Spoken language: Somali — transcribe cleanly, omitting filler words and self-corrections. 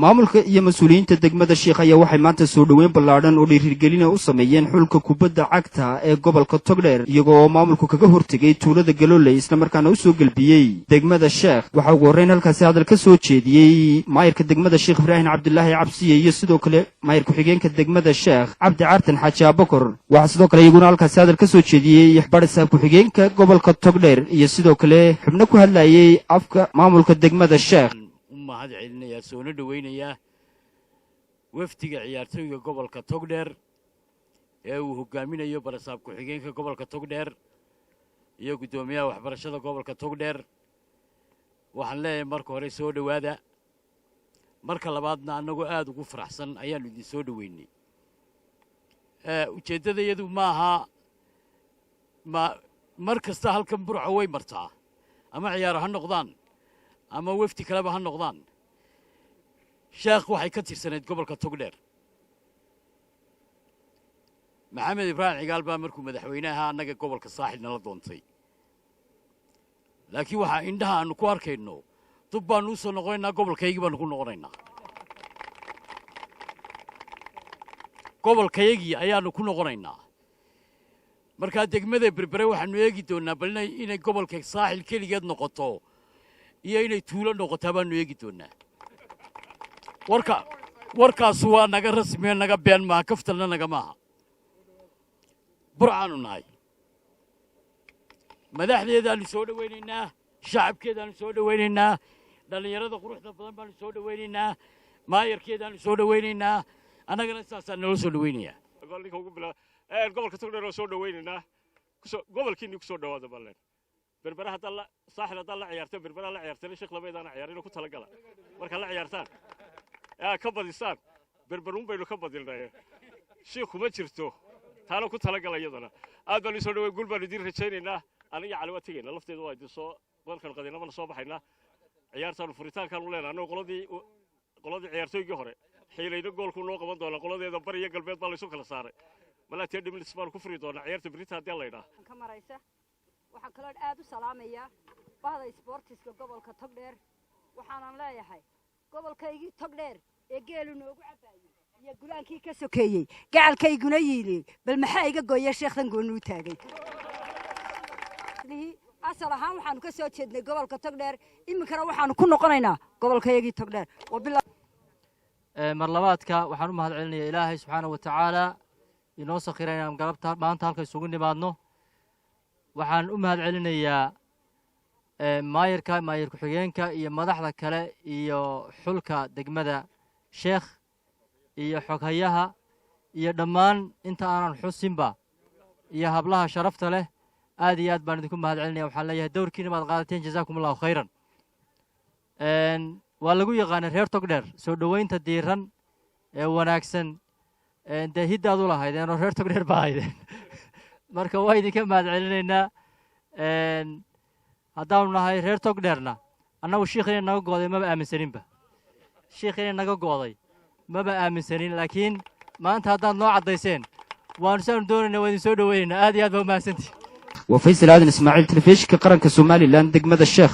Maamulka iyo mas-uuliyiinta degmada Sheikh ayaa waxay maanta soo dhoweyn ballaadhan oo dhiirigelina u sameeyeen xulka kubadda cagta ee gobolka Togdheer, iyagoo oo maamulku kaga hortegay tuulada Galooley, islamarkaana u soo gelbiyey degmada Sheekh. Waxaa ugu horreyn halkaasi hadal ka soo jeediyey maayirka degmada Sheekh, Ibraahim Cabdilaahi Cabsiye, iyo sidoo kale maayir ku-xigeenka degmada Sheekh, Cabdi Cartan Xaaji Abakor. Waxaa sidoo kale iyaguna halkaasi hadal ka soo jeediyey barisaab ku-xigeenka gobolka Togdheer iyo sidoo kale xubno ku hadlayey afka maamulka degmada Sheekh. U mahad celinayaa, soona dhowaynayaa wafdiga ciyaartooyga gobolka Togdheer ee uu hogaaminayo barasaab ku-xigeenka gobolka Togdheer iyo guddoomiyaha waxbarashada gobolka Togdheer. Waxaan leeyahay, marka hore soo dhowaada, marka labaadna annagoo aada ugu faraxsan ayaannu idin soo dhoweynay. Ujeeddada iyadu ma aha ma mar kasta halkan Burco way martaa, ama ciyaaro ha noqdaan ama wefdi kaleba ha noqdaan. Sheekh waxay ka tirsanayd gobolka Togdheer. Maxamed Ibraahim Cigaal baa markuu madaxweynaha annaga gobolka Saaxil nala doontay, laakiin waxaa indhaha aannu ku arkayno dub baannu u soo noqonaynaa, gobolkaygii baannu ku noqonaynaa, gobolkayagii ayaannu ku noqonaynaa. Markaa degmada Berbere waxaannu eegi doonnaa bal inay gobolka Saaxil keligeed noqoto iyo inay tuulo noqotaa baannu eegi doonnaa. Warka warkaasu waa naga rasmiyo, naga been maaha, kaftalna naga maaha. Burcaannu nahay, madaxdeedaannu soo dhowaynaynaa, shacabkeedaannu soo dhowaynaynaa, dhallinyarada quruxda badan baannu soo dhowaynaynaa, maayarkeedaannu soo dhowaynaynaa, annagana sidaasaa naloo soo dhowaynayaa. Gobolka Togdheer oo soo dhowaynaynaa, gobolkiinni ku soo dhowaada balleen. Berbera haddaa la Saaxil haddaa la ciyaarteen, Berbera la ciyaarteen, Sheekh labaydaana ciyaarino ku talagala. Markaa la ciyaartaan aa ka badisaan, Berberuun baynu ka badinay, Shiikhu ma jirto, taana ku talagala iyadana. Aad baanu soo dhaway, guul baanu idiin rajaynaynaa. Aniga Cali waa tegayna lafteeda, waa idin soo markaanu qadinamana soo baxaynaa. Ciyaartaanu furitaankaanu leenahay annagoo qoladii ciyaartooygii hore xiilayna goolkuu noo qaban doonaa. Qoladeeda bari iyo galbeed baa laysu kala saaray, malaa 10 minutes baanu ku furi doonaa ciyaarta berrita haddii la idhaa. Ka maraysa waxaan kaloo aad u salaamayaa bahda isboortiska gobolka Togdheer. Waxaanan leeyahay, gobolkaygii Togdheer ee geelu noogu cabbaayey iyo gulaankii ka sokeeyey, gacalkayguna yiiliyey, bal maxaa iga gooya Sheekhdan goonnuu taagay? Asal ahaan waxaanu ka soo jeednay gobolka Togdheer, iminkana waxaanu ku noqonaynaa gobolkayagii Togdheer. Mar labaadka waxaan u mahad celinaya Ilaahay subxaana wa tacaala inoo sakhiray inaan galabta maanta halka isugu nimaadno. Waxaan u mahad celinayaa maayirka, maayir ku-xigeenka iyo madaxda kale iyo xulka degmada Sheekh iyo xoghayaha iyo dhammaan inta aanan xusinba iyo hablaha sharafta leh. Aad iyo aad baan idinku mahad celinaya. Waxaan leeyahay, dowrkiina baad qaadateen, jazaakum Allahu khayran. Waa lagu yaqaanay reer Togdheer soo dhoweynta diiran ee wanaagsan. Dee hiddaad u lahaydeen oo reer Togdheer baa ahaydeen, marka waa idinka mahad celinaynaa. Haddaanu nahay reer Togdheerna, annagu Shiikh inay naga go'day maba aaminsaninba, Shiikh inay naga go'day maba aaminsanin, laakiin maanta haddaad noo caddayseen, waanu saanu doonayna, waa idin soo dhoweynaynaa. Aad iyo aad baa umahadsantihi. Waa Faysal Aadan Ismaaciil, telefishinka qaranka Somaliland, degmada Sheekh.